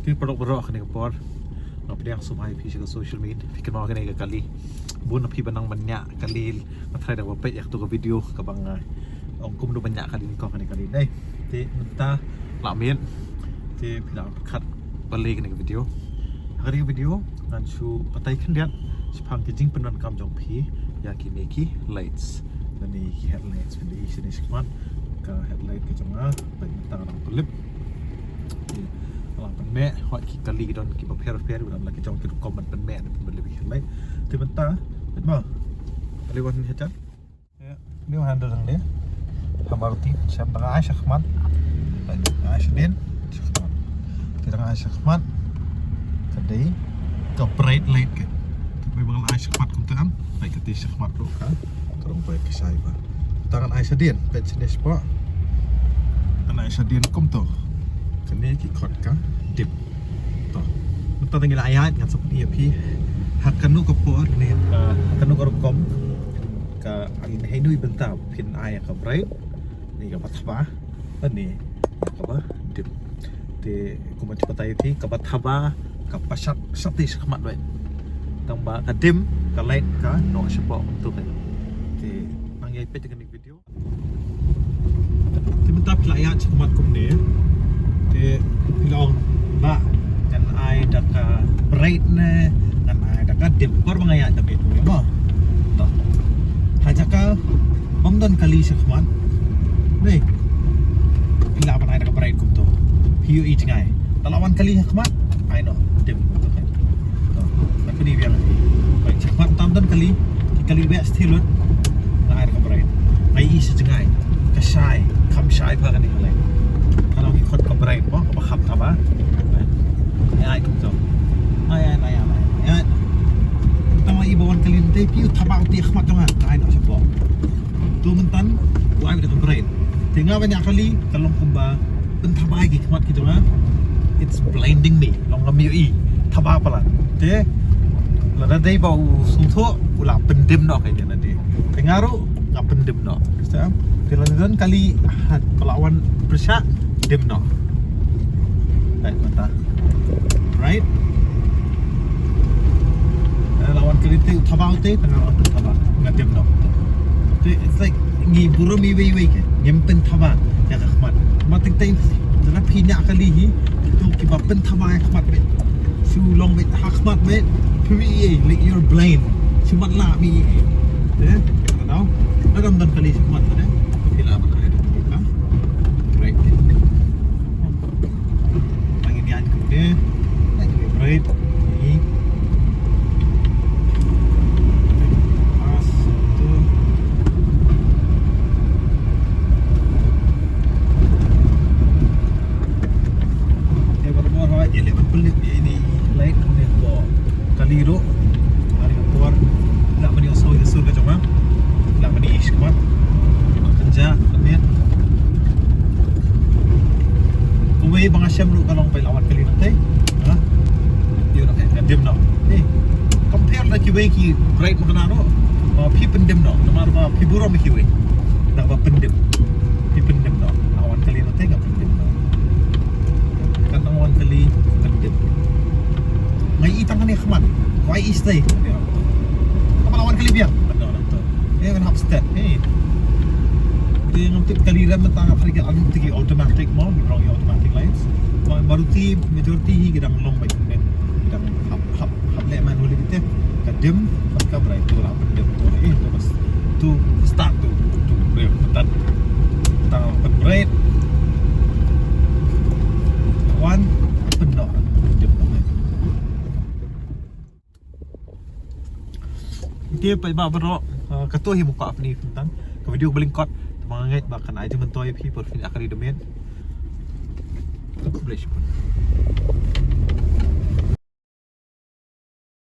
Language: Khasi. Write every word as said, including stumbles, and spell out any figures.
Phi paralok baroh, kane ka por nga pdiang sngewbha ïa phi sha ka social media. Phi kynmaw kane ka kali? Bun na phi ba nang ban ñiah kali, nga tharai da ba peit ïa katu ka video kaba nga ong kumno ban ñiah kali, nyngkong kane ka kali. Dei, te mynta la miet, te phi la pyrkhat balei kane ka video. Ha kane ka video ngan shu batai khyndiat shaphang ki jingpyndonkam jong phi ïa kine ki lights. Lane ki headlights, phi dei shane shakhmat ka headlight ka jong nga, bad mynta nga dang pynlip. Te nga la pynmeh, hooid ki kali ki don kiba pher pher, ki don la ki jong ki rukom ban pynmeh ne pynlip ki headlight. Te mynta, peit mo, kali wan hi hajan. Ïa, kali wan handur hangne. Ha Maruti, shen dang ai shakhmat. Peit, ai shadien, shakhmat. Te dang ai shakhmat. Ka dei ka bright light ka. Te peit ba nga la ai shakhmat kumta em. Peit kata shakhmat ruh ka. Ka long peit ka shai ba. Te ngan ai shadien, peit shane shapoh. Ngan ai shadien kumto. Kane ki khot ka dim. To. Mynta tang ïa la ïaid ngan sa pyni ïa phi. Ha kano ka por ne, ha kano ka rukom. Ka, ha ine i bynta phin ai ka bright. Ne kaba thaba. Lane kaba dim. Te kumba nga batai ïa phi, kaba thaba kaba shat shat te shakhmat beit. Tang ba ka dim ka light ka noh shapoh kumto beit. Te nang ïa peit ïa kane ka video. Te mynta phi la ïaid shakhmat kumne. Te phi la ong, "Bah, ngan ai da ka bright ne ngan ai da ka dim?" Bor ba nga ïaid da beit kumne mo. To. Ha jaka bym don kali shakhmat. Dei. Phi lah ban ai da ka bright kumto. Phi ïohi jngai. Te la wan kali shakhmat, ai noh dim. To. Ngan pyni biang. Bright shakhmat tam don kali. Ki kali beh sthie lut. Nga ai da ka bright. Nga ïohi shi jngai. Ka shai. Kham shai bha kane ka light. Ka long ki khot ka bright mo, kaba kham thaba. Ai, ai kumto. Ai, ai, ai, ai, ai. Tang ïa ba wan kali te phi thaba uti shakhmat jong nga. Ai noh shapoh. To mynta u ai da ka bright. Te nga ban ñiah kali ka long kumba pynthaba ïa ki khmat ki jong nga. It's blinding me. Long ngam ïohi. Thaba palat. Te lada dei ba u sngewthuh u la pyndim noh ka ïa lade. Te nga ruh nga pyndim noh. Te lada don kali, ha, ba la wan pyrshah, dim noh. Peit mynta. Right? Eh, la wan kali te u thaba u te, te nga wan thaba. Nga dim noh. Te, it's like ngi burom iwei iwei ke. Ngim pynthaba ïa ka khmat. Mat teng teng, lada phi ñiah kali hi, to kiba pynthaba ïa ka khmat beit. Shu long beit ha khmat beit. Phi ïohi, like, you're blind. Shu matlah phi ïohi. Te, ka dei. Lada ym don kali shakhmat te. Phi lah ban ai da ka. Right. Tang ïa ïaid kumne. Right. Ni. Pas tu. Te barabor hooid ïa leh ban pynlip ïa ine i light kumne hapoh kali ruh. Ha kane ka por lah ban ïohsngew ïa ka sur ka jong nga. Lah ban ïohi shakhmat. Kynja, kynmiat. Kawei ba nga shem ruh ka long peit la wan kali nangtei. Ha? Ïoh noh, eh, nga dim noh. Eh, compare da kiwei ki bright ma kane ruh. Ba phi pyndim noh, namar ba phi burom ïa kiwei. Da ba pyndim. Phi pyndim noh. La wan kali nangtei nga pyndim noh. Kan nang wan kali pyndim. Nga ïohi tang kane ha khmat. Why is they? Haba la wan kali biang. Pyndim noh. Eh, ngan hap start. Eh. Te ngam tip kali rem mynta nga pyrkhat anu te ki automatic mo, ngi rong automatic lights. Ba-, Maruti majority hi ki dang long beit ne. Ki dang hap, hap, hap leh manual beit te. Ka dim, bad ka bright tu lah pyndim tu. Eh, tu bas. Tu start tu, tu brake mynta. Tang pynbrake. Wan, pyndoh. Pyndim tu. Te peit ba baroh, eh, kato hi muka phi ni tang. Ka video ba lyngkot, te ba nga ngeit ba kan ai jingmyntoi ïa phi por phi ñiah kali da miet. Khublei shibun.